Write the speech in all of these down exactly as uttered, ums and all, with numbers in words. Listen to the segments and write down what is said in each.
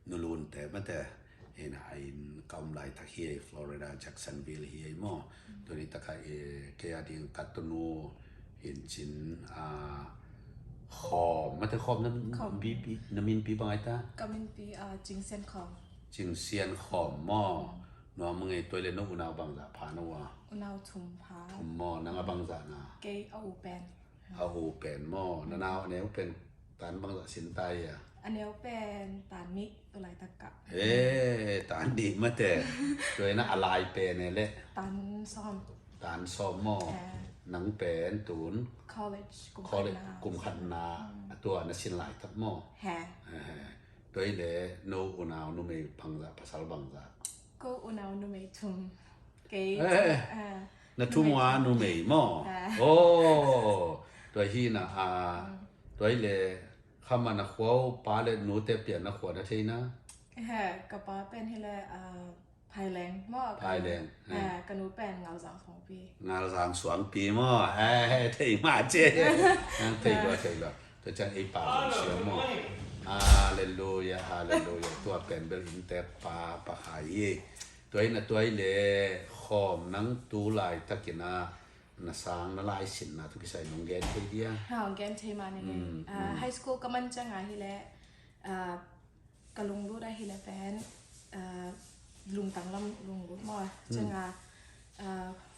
nulunte mate, ina a inn ka om laitak hi ei, Florida, Jacksonville hi ei maw. Tuni taka i kei a ding ka tunu in cin a khawm mate, khawm na, khawm. Bipi, na minpi bang ai ta? Ka minpi a Cingsian Khawm. Cingsian Khawm maw. Nuam ngei. Tua i le no unau bangzah pha na ua? Unau thum pha. Thum maw. Nang a bangzah na? Kei a u pen. A u pen maw. Na nau a neu pen tan bangzah sin ta ia? A neu pen tan nih tu laitak ka. Eh, tan nih mate. Tua ina a lai pen e le? Tan sawm. Tan sawm maw. Eh. Nang pen tun? College kum khatna. Kum khatna. A tua na sin laitak maw. He. Eh, tua i le no unau numei bangzah, pasal bangzah? Ko unau numei thum. Kei. Eh, na thum ua numei maw. Aw, tua hi na a, tua i le khama na khua uh, pa le nute pian na khua na thei na? He, ka pa pen hi le, a, Phaileng maw. Phaileng. He, ka nu pen Ngalzang Suangpi. Ngalzang Suangpi maw. He, he, thei ma ce. Nang thei lua, thei lua. Tua ciang ei pa bang sia maw. Halleluia, halleluia. Tua pen bel inntek pa, pa khai hi. Tua ina tua i le khawm nang tu laitakin a na sang na lai sinna tu kisai nong gen thei dia? Ha, nong gen thei ma ning. High school ka man ciang a hi le, a, ka lunglut a hi le pen, a, lungtang lam lunglut maw. Ciang a, a,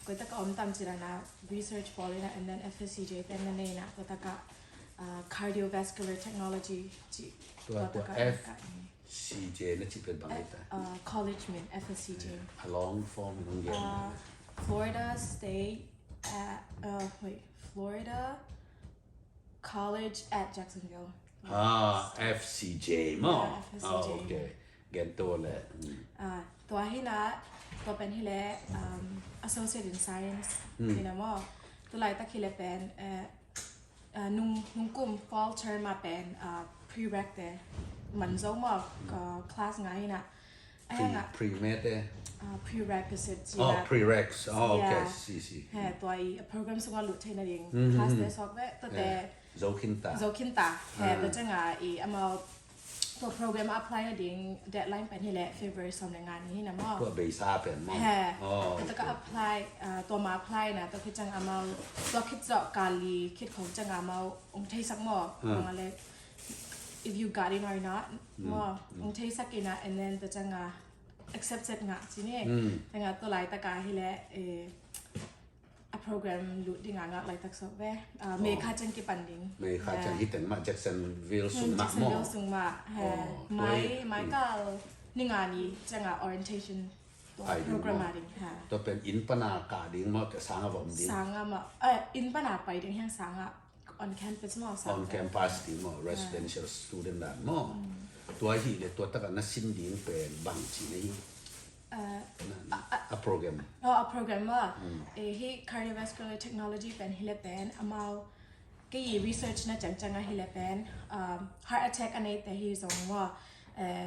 koi taka om tam ci dan a research bawl ina, and then F S C J pen na nei na, koi taka, a, cardiovascular technology ci. Tua, tua taka F C J na ci pen bang ita? A, college min, F S C J. A long form nong gen. A, Florida State, a, a, wait, Florida College at Jacksonville. Ah, F C J maw. Yeah, F S C J. Ah, okay. Gen to le. Ah, tua hi na, tua pen hi le, um, Associate in Science hi na maw. Tu laitak hi le pen, eh, ah, nung, nung kum fall term a pen, ah, prereq te man zo maw, ka class nga hi na. Pre-med eh? Ah, prerequisite ci. Oh, prereqs. Oh, okay. Si, si. He, tua i program sungah lut theihna ding class te suak ve, tua te zo khin ta. Zo khin ta. He, tua ciangah i amau tua program a apply nading deadline pen hi leh February sawm le nga ni hi na maw. Tua beisa pen maw? He. Tua ka apply, ah, tua ma apply na, tua khit ciang amau, tua khit zawh kali khit khawng ciangah amau ong theisak maw. Ong a le if you got in or not maw, ong theisak in a, and then tua ciangah accepted ngah ci ni. Tengah tua laitak a hi leh, eh, a program lut ding a ngak laitak sawk ve. Ah, May kha ciang kipan ding. May kha ciang hi teng mah Jacksonville sung mah maw? Jacksonville sung mah. Mai, mai kal ni nga ni ciangah orientation tua program a ding. Tua pen inn pana kah ding maw, sangah vom ding? Sangah maw. Eh, inn pana pai ding hiang sangah. On campus maw, on campus ding maw, residential student dan maw. Tua hi leh tua takah na sin ding pen bang ci na hi? A program. Oh, a program maw. Eh, hi cardiovascular technology pen hi leh pen amau kei research na ciangciang a hi leh pen, um, heart attack a neite hi zong maw. Eh,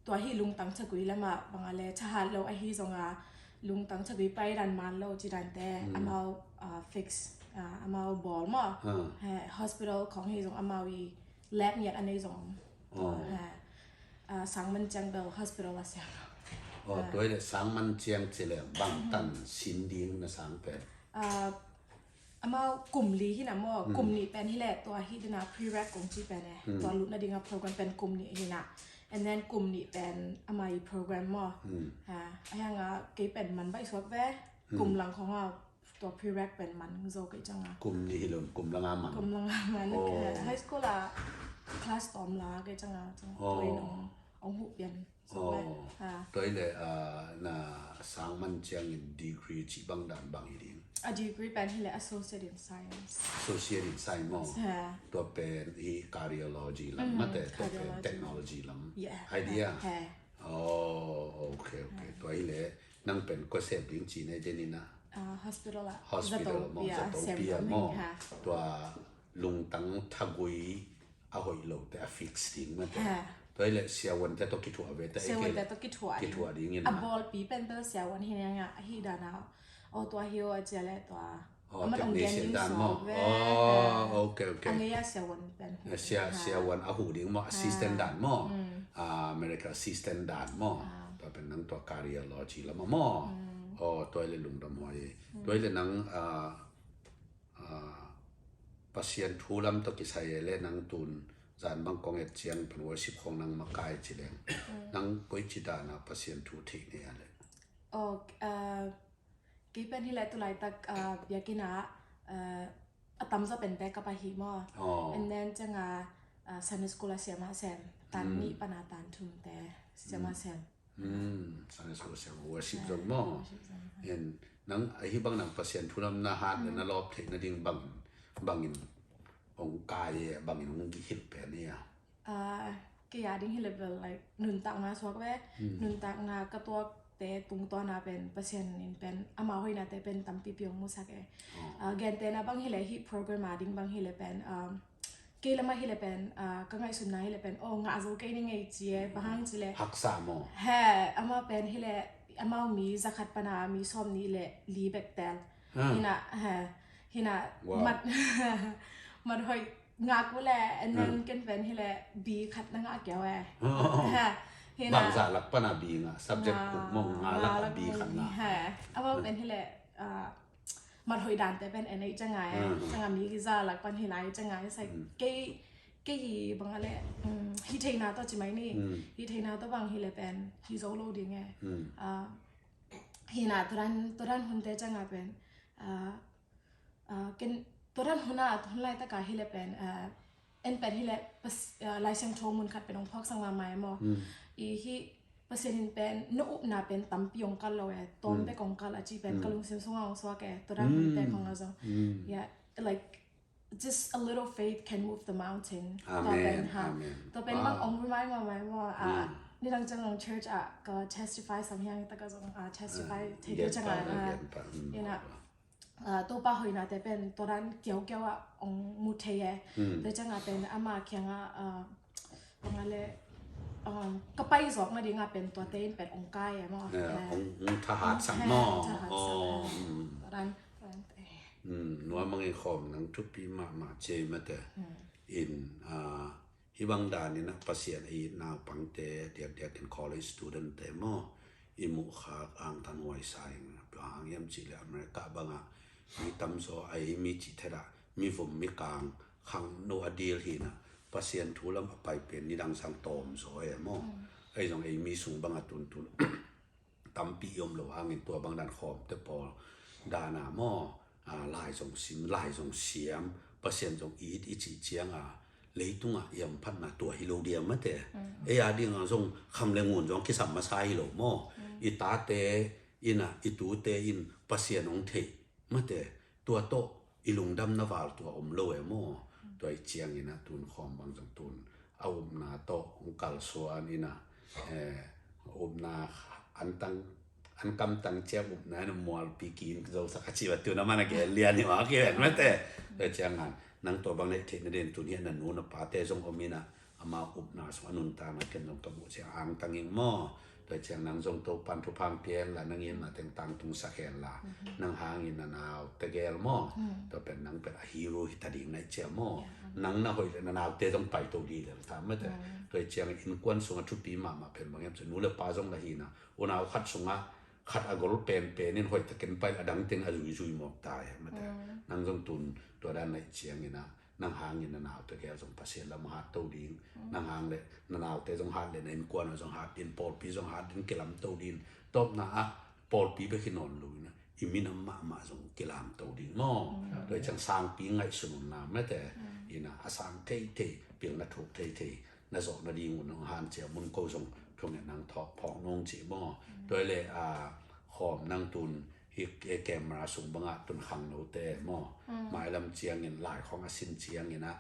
tua hi lungtang thagui lamah bang a le thahat lo ahi zonga lungtang thagui pai dan man lo ci dante amau, ah, fix, ah, amau bawl maw. Hospital khong hi zong amau i lab ngiat a nei zong. Ah, sang man ciang bel hospital a siang lo. Tua hi leh sang man ciang ci leh bang tan sin ding na sang pen? Ah, amau kum li hi na maw, kum nih pen hi leh tua hi dina prereq kong ci pen e. Tua lut nadinga program pen kum nih hi na. And then kum nih pen amai program maw. Ha, a hianga kei pen man baih suak ve, kum lang khonga tua prereq pen man zo kei cianga. Kum nih hi lo, kum langa man. Kum langa man. High school a class tawm la kei cianga, tua in ong, ong huh pian. Tua hi leh, ah, na sang man ciangin degree cih bang dan bang hi ding? A degree pen hi leh Associate in Science. Associate in Science maw? Tua pen hi cardiology lam mate, tua pen technology lam. Idea. Oh, okay, okay. Tua hi leh nang pen koi sem ding ci na hi deni na? Ah, hospital ah. Hospital maw, Zatopia maw. Tua lungtang thagui a hoih lote a fix ding mate. Tua hi leh siavuante tawh kithuah ve ta. Siavuante tawh kithuah ding. Kithuah ding in a bawlpi pen bel siavuan hi nanga ahi dana. Aw tua hi aw a cia leh tua Oh, amah ong gen technician ding dan maw? Oh, okay, okay. A ngei a siavuan pen. Sia siavuan a huh ding maw, assistant dan maw? Ah, medical assistant dan maw? Tua pen nang tua cardiology lam maw? Oh, tua le lungdam huai. Tua le nang ah, ah, Pasian thu lam tawh kisai le nang tun zan bang kong et ciang pen worship khong nang makai ci leng. Nang koici dan a Pasian thu thei ne a le? Oh, ah, kei pen hi le tulaitak ah, biakinn ah, ah, a tamzaw pen te ka pai hi maw. And then ciang a ah, Sunday school a siam a sem, tan nih pan a tan thum te siam a sem. Sunday school siam a worship zong maw. Nang ahi bang nang Pasian thu lam na hat le na lawp theih nading bangin, bangin ong kai e, bangin ong hilh pen e a? Ah, kei a ding hi le bel, like, nuntakna suak ve. Nuntakna ka tuakte tungtawn a pen Pasian in pen ama hoihnate pen tampipi ong musak e. Ah, gentehna bang hi le hih program a ding bang hi le pen, um, kei lam a hi le pen, ah, ka ngaihsutna hi le pen, oh, ngah zo kei ni ngei ci e, bang hang ci le. Haksa maw? He, ama pen hi le, amau mi zakhat pan a mi sawm nih le li bek tel. Hi na, he, hi na, mat, mat hoih ngak uh le, and then ken pen hi le bi khat na ngah kiau e. Hi na. Bangzah lak pan a bi ngah, subject kuk mong nga lak a bi khat ngah. He, amau pen hi le, ah, mat hoih dante pen en ei ciang a e, ciang a mi kiza lak pan hi lai ciang a e, sai kei, kei hi bang a le, hi theina tawh ci mai ni, hi theina tawh bang hi le pen hi zo lo ding e. Ah, hi na, turan, turan hunte ciang a pen, ah, ah, ken, turan hun a, hun laitak a hi le pen, ah, en pen hi le Laisiangtho mun khat pen ong phawksak mahmah e maw. I hi Pasian in pen na upna pen tampi ong kal lo e, tawm bek ong kal a ci pen ka lungsim sung a ong suak e, turan hun pen khong a zong. Yeah, like, just a little faith can move the mountain. Tua pen ha. Tua pen bang ong remind mahmah e maw. Ah, nidang ciang ong church ah ka testify sam hiang tak a zong, ah, testify thei ciang a, ah, ina. Ah, Topa hoihnate pen tua dan kiaukiau ah ong mu thei e. Tua ciang a pen ama kiang a, ah, bang a le, ah, ka pai zawk nading a pen tuate in pen ong kai e maw. Ong thahat sak maw. Tua dan, tua dan te. Nuam a ngei khawm nang thupi mahmah ci e mate. In, ah, Hih bang danin ah Pasian a it naupangte, diakdiakin college student te maw, i muhkhak angtan huaisa in, bang hang hiam cih leh America bangah mi tamzaw a ei mi cih thet ah mivum mikang khangno a dil hi in ah, Pasian thu lam a pai pen nidang sang tawm zaw e maw. Ei zong ei mi sung bangah tuntun tampi i om lo hangin tua bang dan khawmte pawl dan a maw, ah, lai zong sim, lai zong siam, Pasian zong i it i cih ciang a, leitungah i hamphatna tua hi lo diam mate. Ei a ding a zong kham le ngun zong kisam masa hi lo maw. I tate in ah, i tute in Pasian hong theih mate, tua tawh i lungdamna val tua om lo e maw. Tua i ciangin ah tun khawm bang zong tun a upna tawh hong kalsuan in ah, eh, upna an tang, an kamtang ciang upna in ah mualpi ki-in zosak a ci va tun a man a gen lian hi mah a kiven mate. Tua i ciangin nang tua bang neih theihna den tun hi a na nu na pate zong om in ah, amau upna sung a nuntakna ken zong ka muh ciang angtang ing maw. Tua ciang nang zong Topan thupha pia hen la, nang itna teng tangtung sak hen la, nang hangin na nau tegel maw. Tua pen nang pen a hero hi ta ding na hih ciang maw. Nang na hoih leh na naute zong paito ding lel ta mate. Tua ciang innkuan sungah thupi mahmah pen bang hiam cih leh nu le pa zong la hi in ah, unau khat sungah khat a gol penpen in hoih takin pai a dang teng a zuizui mawk ta e mate. Nang zong tun tua dan na hih ciangin ah, nang hangin na naute gel zong Pasian lam hatto ding. Nang hang le na naute zong hat le na innkuan zong hat ding, pawlpi zong hat ding, kilamto ding. Tawpna ah pawlpi bek hi nawn lo in ah, i minam mahmah zong kilamto ding maw. Tua i ciang sangpi ngaihsun un na mate. In ah a sang theithei, pilna thuk theithei na zawh nading un hong hanciam un, ko zong thunget nang thawk phawk nung cih maw. Tua i le, ah, khawm nang tun hih, eh, camera sung bangah tun khangnote maw. Mailam ciangin lai khawng a sin ciangin ah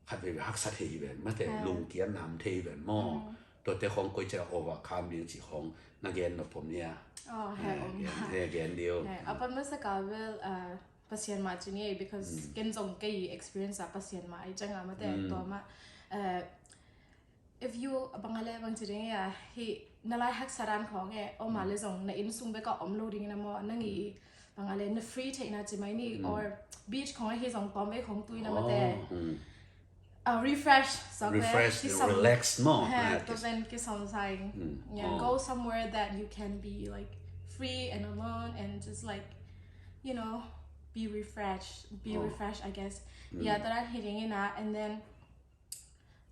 khat veve haksa thei hi ven mate, lungkiat nam thei hi ven maw. Tuate khawng koici a overcome ding cih khawng na gen nop om hia? Oh, he, eh, om. Gen, he, gen ding. He, a pan masa ka vel, ah, Pasian mah ci ni, because ken zong kei experience a Pasian mah i ciang a mate, tua mah, eh, if you, bang a le bang ci ding e, hi na lai haksa dan khawng e, om a le zong na inn sung bek a om lo ding in a maw, nang i bang a le na free theihna ci mai ni, or beach khong ahi zong tawm vei khong tui na mate. A refresh sa ve. Refresh, relax maw? He, to pen kisawm sa ing. Yeah, go somewhere that you can be like free and alone and just like, you know, be refreshed, be refreshed, I guess. Yeah, to dan hi ding ina, and then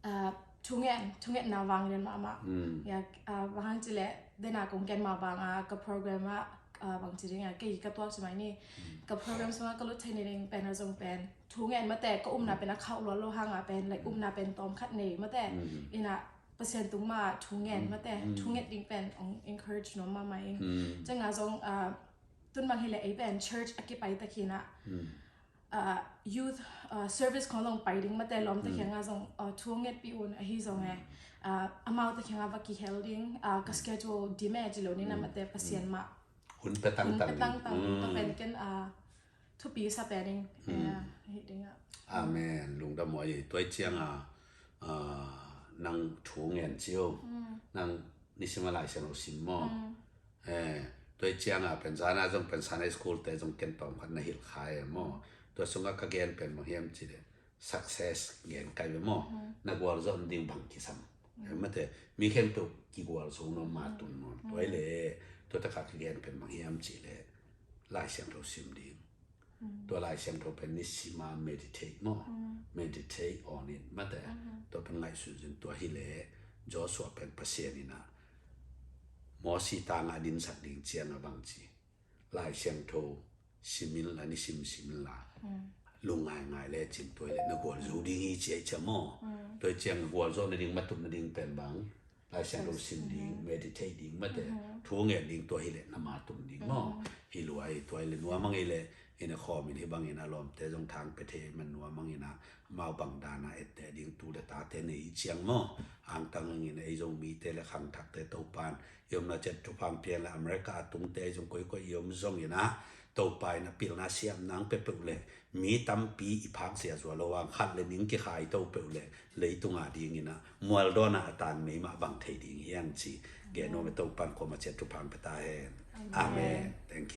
uh, thungen, thungetna vang den mahmah. Yeah, uh, bang hang ci le, den a kong gen mah bang a ka program a, uh, bang ci ding a, kei ka tuak ci mai ni. Ka program sung a ka lut thei ni ding pen a zong pen thungen mate, ka umna pen a khauh luat lo hang a pen, like, umna pen tawm khat nei mate. Ina Pasian tung ma thungen mate, thunget ding pen ong encourage nuam mahmah ing. Ciang a zong, uh, tun bang hi le ei pen church a kipai ta khin a, uh, youth, uh, service khong zong pai ding mate, lawm ta khiang a zong, uh, thu ngetpih un ahi zong e. Uh, amau ta khiang a va kihel ding, uh, ka schedule dim e ci lo ni na mate, Pasian mah hun pe tang tang, ta pen ken, uh, thupi sa pe ding. Eh, hi ding a. Amen. Lungdam huai. Tua ciang a, uh, nang thu ngen ci o. Nang nisim a Lai Siangtho sim maw? Eh, tua ciang a pen zan a zong pen Sunday school te zong ken tawm khat na hilh kha e maw? Tua sung a ka gen pen bang hiam ci le success gen kai ve maw? Na gualzawh ding bang kisam. Eh, mate, mi khempeuh kigualzo nuam ma tun nuam. Tua hi le, tua tak a ka gen pen bang hiam ci le Lai Siangtho sim ding. Tua Lai Siangtho pen nisim a meditate maw? Meditate on it mate. Tua pen ngaihsun zin tua hi le, Joshua pen Pasian ina Mosi tang a dinsak ding ciang a bang ci. Lai Siangtho sim inla, nisim sim inla. Lungngai ngai le cin tua hi le na gualzo ding hi ci ai cia maw? Tua ciang gualzo na ding, matut na ding pen bang Lai Siangtho sim ding, meditate ding mate. Thu ngen ding tua hi le na ma tum ding maw? Hi lua hi tua hi le nuam mang hi le, ina khawm in hi bang ina lawmte zong thang pe thei man nuam mang ina mau bang dana ette ding tu le tate nei ciang maw? Angtang ina ei zong mite le khangthakte Topan i omna ciat thuphang pian le America a tungte ei zong koikoi i om zong ina Topa ina pilna siam nang pe peuh le mi tampi i phak zia zua lo ang khat le ning kikhai to peuh le leitunga ding ina mualdona a tan mei mah bang thei ding hiang ci. Gen om e Topan koma ciat thuphang pe ta hen. Amen. Thank